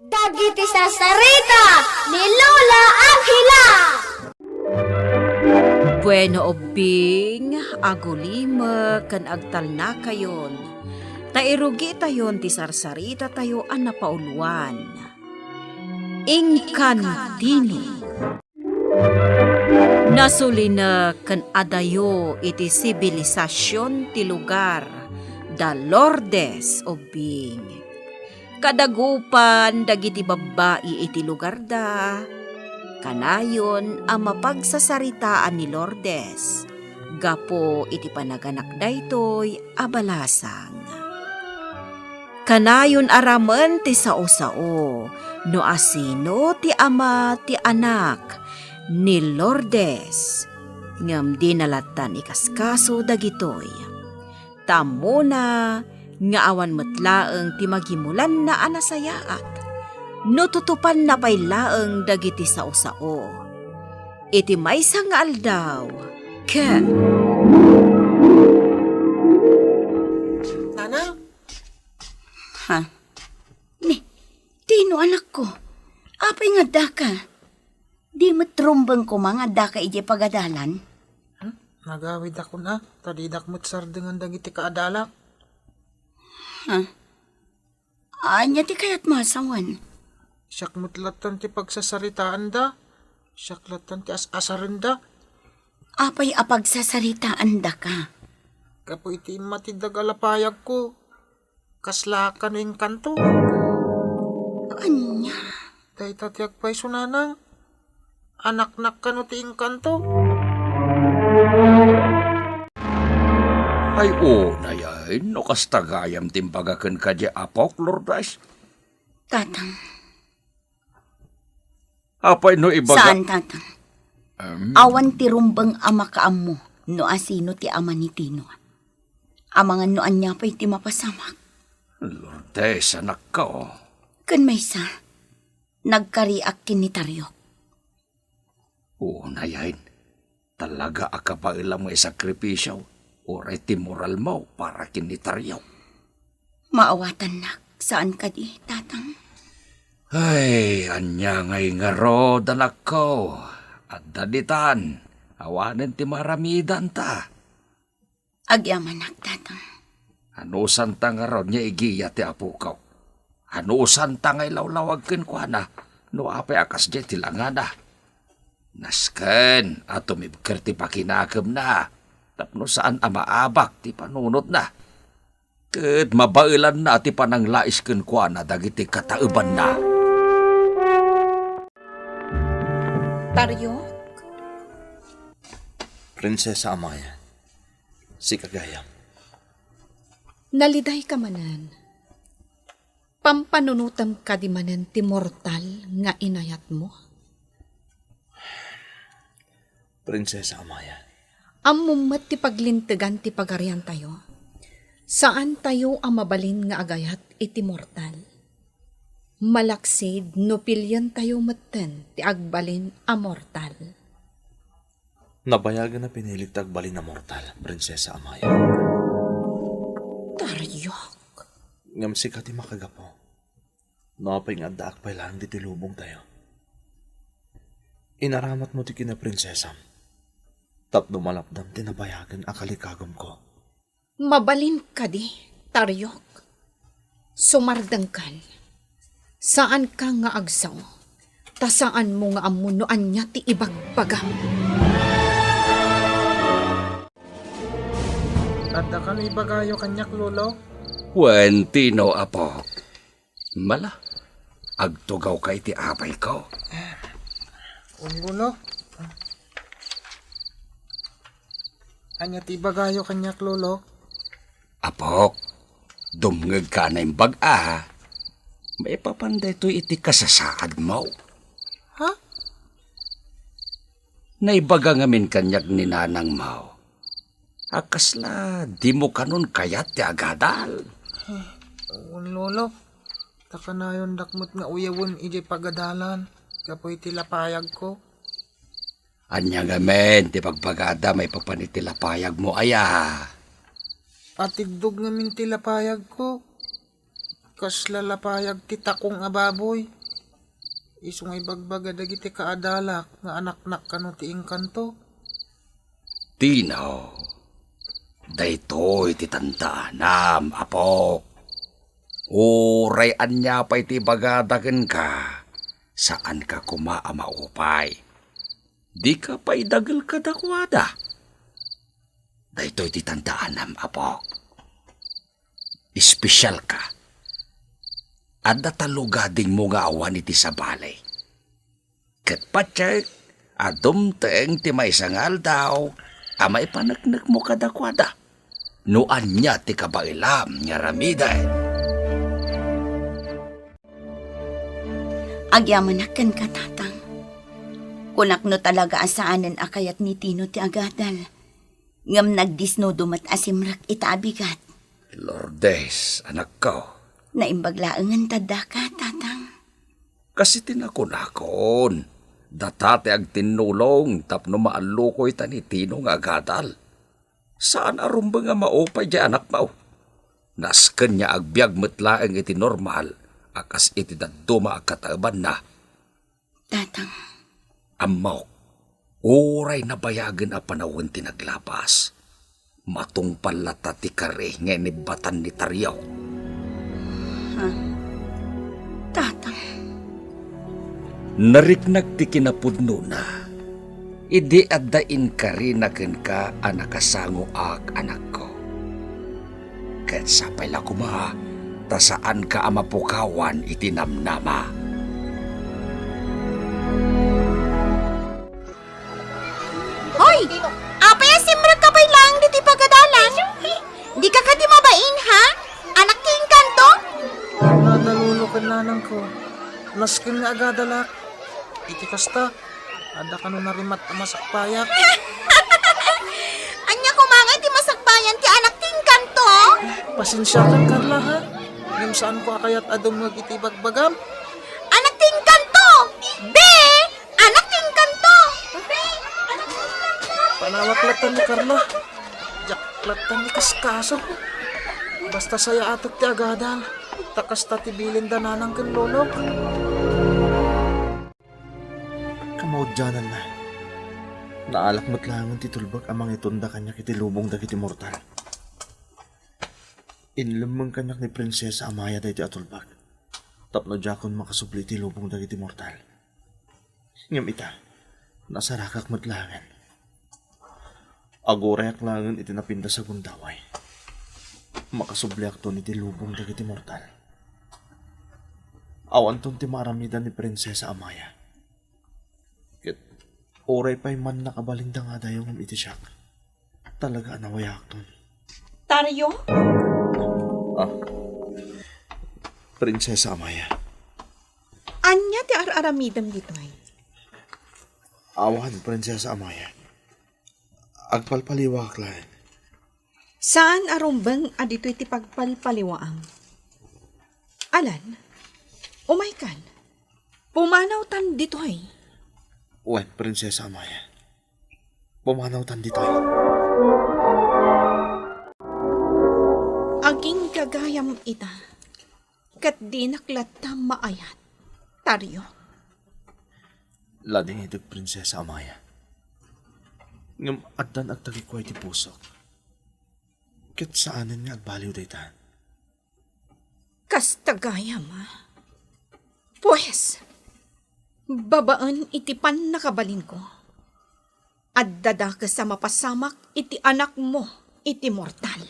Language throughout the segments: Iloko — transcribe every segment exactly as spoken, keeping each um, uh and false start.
Dagiti sarsarita ni Lola Angela. Bueno, ubbing, agulimek ken agtalnakayon, ta irugitayon ti sarsaritatayo a napauluan. Inkantino. Nasulinek ken adayo iti sibilisasion ti lugar da Lourdes, ubbing. Kadagupan dagiti babbai iti lugarda, kanayon a mapagsasaritaan ni Lourdes gapu iti panaganak daytoy a balasang. Kanayon aramen ti sao-sao no asino ti ama ti anak ni Lourdes, ngem dina lattan ikaskaso dagitoy. Ta ammona nga awan met laeng ti magimulanna a nasayaat no tutupanna pay laeng dagiti sao-sao. Iti maysa nga aldaw, ket Nanang? Ha? Ni, Tino, anakko? Apay nga addaka? Di met rumbeng koma nga addaka idiay pagadalan? Hmm? Nagawidakon a, ta didak met sardengan dagiti kaadalak. Ha? Ania ti kayatmo a sawen? Siak met lattan ti pagsasaritaanda. Siak lattan ti as-asarenda. Apay a pagsasaritaandaka? Gapu iti immatidda a lapayagko. Kasla kano inkanto? Ania? Dayta ti agpayso, nanang. Anaknak kano ti inkanto? Ay, unay, ay, no kasta gayam ti imbaga kenka diay apok, Lourdes? Tatang. Apay no ibaga Saan, Tatang. Em? Awan ti rumbeng a makaammo no asino ti ama ni Tino. Amangan no ania pay ti mapasamak. Lourdes, anakko. Ken maysa, nagkariak ken ni Tariok. Unayen, talaga a kabaelam nga isakripisio, uray ti moralmo para ken ni Tariok. Maawatannak, saan kadi, Tatang? Ay, ania ngay ngarud, anakko? Adda ditan, awanen ti maaramidanta. Agyamanak, Tatang. Anusanta ngarud nga igiya ti apoko? Anusanta nga ilawlawag kenkuana no apay a kasdiay ti langana? Nasken a tumibker ti pakinakemna tapno saan a maabak ti panunotna. Ket mabaelanna ti pananglais kenkuana dagiti kataebanna. Tariok? Prinsesa Amaya, sika gayam. Nalidayka manen. Pampanunotem kadi manen ti mortal nga inayatmo? Prinsesa Amaya. Ammom met ti paglintegan ti pagariantayo. Saantayo a mabalin nga agayat iti mortal. Malaksid no pilientayo metten ti agbalin a mortal. Nabayagen a pinilik ti agbalin a mortal, Prinsesa Amaya. Tariok. Ngem sika ti makagapu. No apay nga addaak pay laeng ditoy lubongtayo. Inaramatmo ti kinaprinsesam tapno malapdam ti nabayagen a kalikagumko. Mabalin kadi, Tariok? Sumardengkan. Saanka nga agsao, ta saanmo nga ammo no ania ti ibagbagam. Adda kano ibagayo kaniak, Lolo? Wen, Tino, apok. Mala, agtugawka iti apayko. Wen, Lolo. Ania ti ibagayo kaniak, Lolo? Apok, dumngegka a naimbag a. Maipapan daytoy iti kasasaadmo. Ha? Naibaga ngamin kaniak ni nanangmo a kasla dimo kanon kayat ti agadal. Wen, Lolo, ta kanayondak met nga uyawen idiay pagadalan gapu iti lapayagko. Ania ngamin ti bagbagada maipapan iti lapayagmo aya? Atigdog ngamin ti lapayagko. Kasla la payag ti takong a baboy. Isu nga ibagbaga dagiti kaadalak nga anaknak kano ti engkanto. Tino, daytoy ti tandaanam, apok. Uray ania pay ti ibagada kenka, saanka koma a maupay. Dika pay dagel kadakuada. Daytoy ti tandaanam, apok. Espesyalka. Adda tallo gadingmo nga awan iti sabali. Ket patiek a dumteng ti maysa nga aldaw a maipaneknekmo kadakuada no ania ti kabaelam nga aramiden. Agyamanak kenka, Tatang. Kunak no talaga a saanen a kayat ni Tino ti agadal. Ngem nagdisnudo met a simrek ita a bigat. Lourdes, anakko. Naimbag laengen ta daka, Tatang. Kas iti nakunakon, data ti agtinnulong tapno maallukoyta ni Tino nga agadal. Saan a rumbeng a maupay diay anakmo. Nasken nga agbiag met laeng iti normal a kas iti dadduma a kataebanna. Tatang. Ammok, uray nabayagen a panawen ti naglapas, matungpal latta ti kari nga inibbatan ni Tario. Ha? Tatang. Nariknak ti kinapudnona, idi adda inkarina kenka a nakasangoak, anakko. Ket sapay la koma ta saanka a mapukawan iti namnama. Hoy! Apay a simrekka pay laeng ditoy pagadalan? Dika kadi mabain, ha? Anak ti engkanto? Nada, lolo ken nanangko. Nasken nga agadalak. Iti kasta, adda kano narimat a masakbayak. Ania koma nga iti masakbayan ti anak ti engkanto? Pasensiakan, Carla, ha? Ngem saanko a kayat a dumngeg iti ibagbagam. Anak ti engkanto! Be! Anak ti engkanto! Be! Anak ti engkanto! Panawak latta ni Carla. Diak latta ni kaskaso. Basta sayaatek ti agadal. Ta kasta ti bilin da nanang ken lolok. Kamaudiananna, naalak met laengen ti tulbek a mangitunda kaniak iti lubong dagiti mortal. Inlemmeng kaniak ni Prinsesa Amaya daytoy a tulbek tapno diakon makasubli iti lubong dagiti mortal. Ngem ita, nasarakak met laengen. Agurayak laengen iti napintas a gundaway. Makasubliakton iti lubong dagiti mortal. Awanton ti maaramidan ni Prinsesa Amaya. Ket uray pay man nakabalinda nga adayo ngem iti siak, talaga a nawayaakton. Tario? Ah, Prinsesa Amaya. Ania ti ar-aramidem ditoy? Awan, Prinsesa Amaya. Agpalpaliwaak laeng. Saan a rumbeng a ditoy ti pagpalpaliwaam. Alan, umaykan. Pumanawtan ditoy. Wen, Prinsesa Amaya. Pumanawtan ditoy. Aginggagayam ita. Ket dinak latta maayat, Tario. Ladingidek, Prinsesa Amaya. Ngem addan agtagikuay ti pusok. Ket saanen nga agbaliw dayta. Kasta gayam, a? Pues, babaen iti pannakabalinko, adda dakes a mapasamak iti anakmo iti mortal.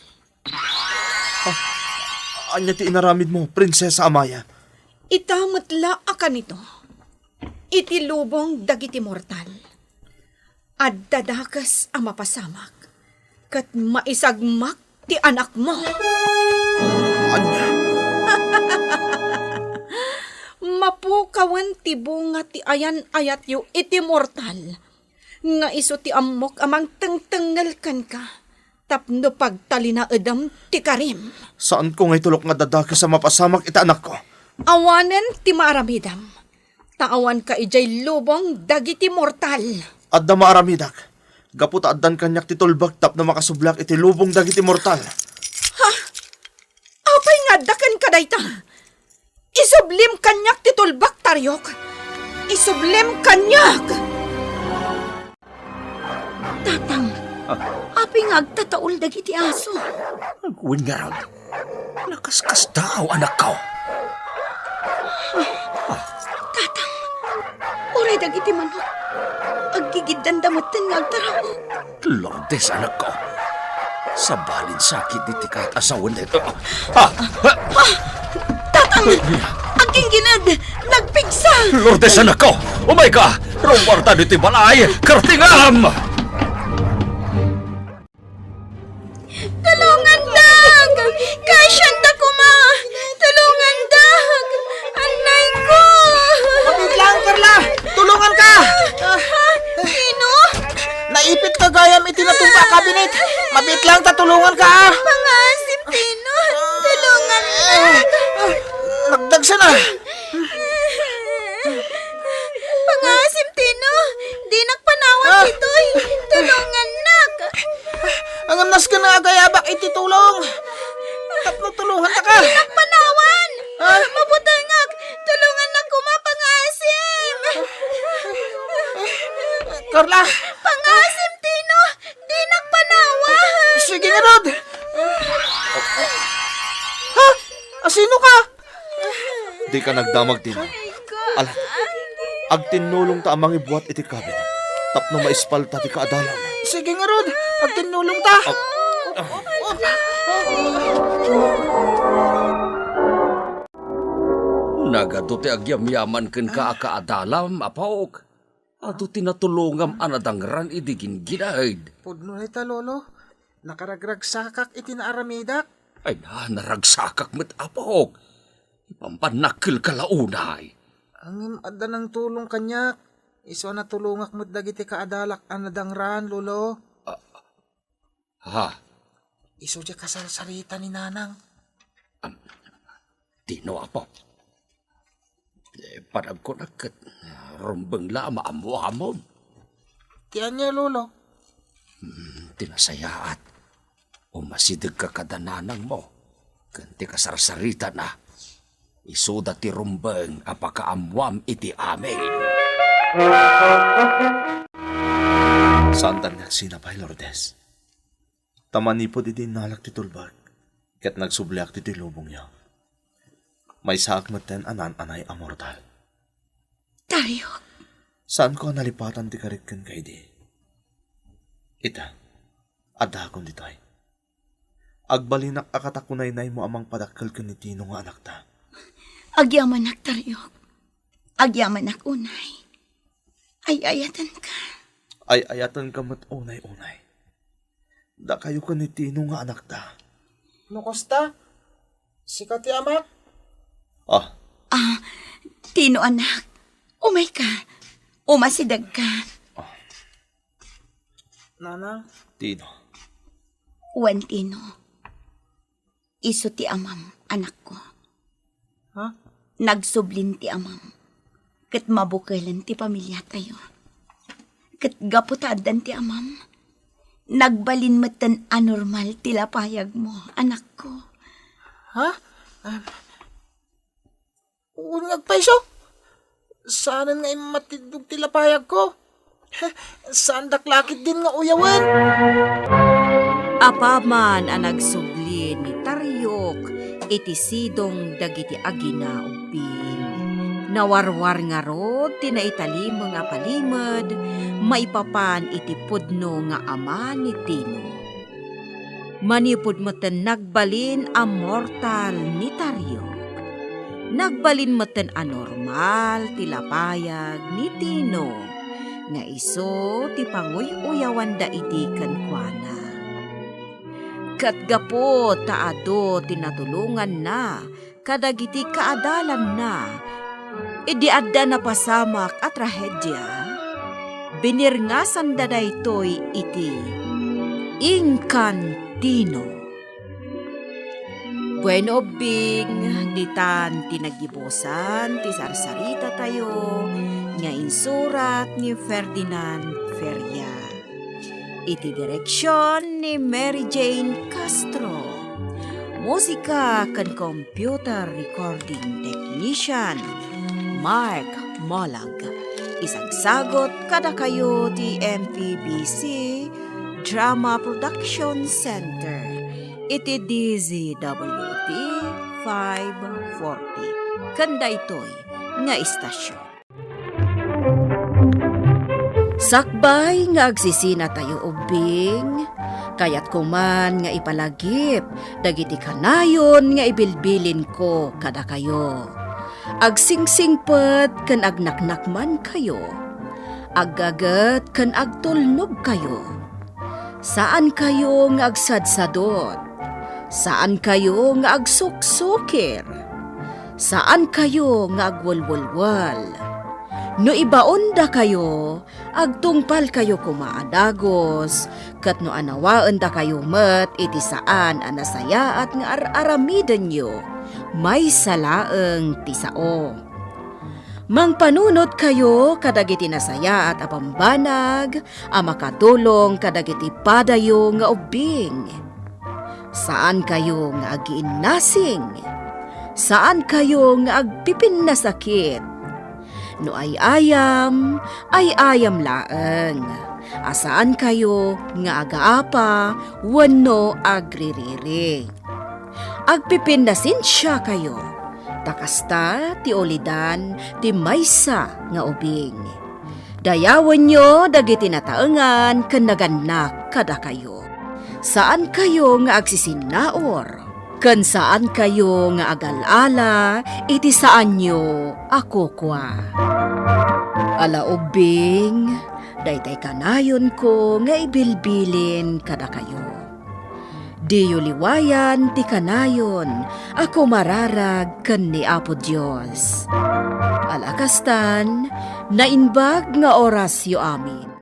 Ah, ania ti inaramidmo, Prinsesa Amaya? Ita met la a kanito, iti lubong dagiti mortal, adda dakes a mapasamak, ket maisagmak ti anakmo. Ania? Mapukawen ti bunga ti ayan-ayatyo iti mortal, nga isu ti ammok a mangtengtengngel kenka tapno pagtalinaedem ti karim. Saanko nga itulok nga adda dakes a mapasamak iti anakko. Awanen ti maaramidem, ta awanka idiay lubong dagiti mortal. Adda maaramidak, gapu ta addan kaniak ti tulbek tapno makasubliak iti lubong dagiti mortal. Ha? Apay nga adda kenka dayta? Isublim kaniak ti tulbak, Tariok! Isublim kaniak! Tatang, Ah. apay nga agtataul dagiti aso? Wen ngarud, nakaskasdaaw, anakko. Tatang, uray dagiti manok, aggigiddanda metten nga agtaraok. Lourdes, anakko, sabalin sakit iti kaat a sawen daytoy. Ah! Ah! Tatang! Agginggined! Nagpigsa! Lourdes, anakko! Umayka! Rummuarta ditoy balay! Kartingam! Tulongandak! Kaasianda koma! Tulongandak! Annay ko! Mabiit lang, Carla! Tulonganka! Ah, Tino? Naipitka gayam iti natumba a kabinet. Mabiit lang ta tulonganka, ah. Pangaasim, Tino. Tulongandak. Nagdagsa na. Pangaasim, Tino. Dinak panawan Ah. ditoy. Tulongannak. Ngem nasken nga agayabak iti tulong. Tapno tulongantaka. Dinak panawan. Ah. Mabutengak. Tulongannak koma, pangaasim. Carla. Pangaasim, Tino. Dinak panawan. Sige ngarud. Ha? Asino ka? Dika nagdamag, Tino. Ala, agtinnulongta a mangibuat iti kabinet tapno maispalta ti kaadalam. Sige ngarud, agtinnulongta. Nagadu ti agyamyaman kenka a kaadalam, apok. Adu ti natulongam a nadangran idi ginggined. Pudno dayta, Lolo. Nakaragragsakak iti naaramidak. Ay na, naragsakak met, apok. Ipampanakkelka la unay. Ngem adda nangtulong kaniak. Isu a natulongak met dagiti kaadalak a nadangran, Lolo. Ah, Ha? Isu diay kasarsarita ni Nanang. Am, Tino, apo? Eh, panagkunak ket rumbeng la a maammoamom. Ti ania, Lolo? Hmm, ti nasayaat. Umasidegka kada nanangmo ken ti kasarsaritana. Isuda ti rumbeng a pakaammoam iti amin. Saantan nga agsinapay, Lourdes. Ta manipud idi innalak ti tulbek, ket nagsubliak ditoy lubongyo, maysaak metten a naan-anay a mortal. Dario. Saanko a nalipatan ti karit kenka idi. Ita, addaakon ditoy. Agbalinak a katakunaynaymo a mangpadakkel ken ni Tino nga anakta. Agyamanak, Dario. Agyamanak unay. Ay-ayatenka. Ay-ayatenka met unay-unay. Dakayo ken ni Tino nga anakta. No kasta, sika ti amak? Ah. Ah, Tino anak, umayka. Umasidegka. Ah. Nana? Tino. Wen, Tino. Isu ti amam, anakko. Ha? Nagsublin ti amam, ket mabukelen ti pamiliatayo. Ket gapu ta addan ti amam, nagbalin metten a normal ti lapayagmo, anakko. Ha? Ah, Wen nga agpayso? Saanen nga immatiddog ti lapayagko? Saandak la ketdin nga uyawen. Apaman a nagsubli ni Tariok iti sidong dagiti agina ubbing, nawarwar ngarud ti naitalimeng a palimed maipapan iti pudno nga ama ni Tino. Manipud metten nagbalin a mortal ni Tariok, nagbalin metten a normal ti lapayag ni Tino nga isu ti panguy-uyawanda idi kenkuana. Ket gapu ta adu ti natulonganna kadagiti kaadalanna idi adda napasamak a trahedia, binirngasanda daytoy iti Inkan Tino. Bueno, ubbing, ditan ti naggibusan ti sarsaritatayo nga insurat ni Ferdinand Feria. Iti direksion ni Mary Jane Castro. Musika ken computer recording technician, Mark Molag. Isagsagot kadakayo ti M P B C Drama Production Center iti D Z W T five forty. Ken daytoy nga istasyon. Sakbay nga agsisinatayo ubbing, kayatko man nga ipalagip dagiti kanayon nga ibilbilinko kadakayo. Agsingsingpet ken agnaknakmankayo. Aggaget ken agtulnogkayo. Saankayo nga agsadsadot. Saankayo nga agsuksukir. Saankayo nga agwelwelwel. No ibaondakayo, agtungpalkayo koma a dagus, ket no anawaendakayo met iti saan a nasayaat nga ar-aramidenyo, maysa laeng ti sao. Mangpanunotkayo kadagiti nasayaat a bambanag a makatulong kadagiti padayo nga ubbing. Saankayo nga agiinnasing. Saankayo nga agpipinnasakit. No ay-ayam, ay-ayam laeng. A saankayo nga agaapa wenno agririri. Agpipinnasensiakayo, ta kasta ti ulidan ti maysa nga ubing. Dayawenyo dagiti nataengan ken nagannak kadakayo. Saankayo nga agsisinnaur, ken saankayo nga agal-ala iti saanyo a kukua. Ala ubbing, daytay kanayonko nga ibilbilin kadakayo. Diyo liwayan ti kanayon a kumararag ken ni Apo Dios. Ala kastan, naimbag nga orasyo amin.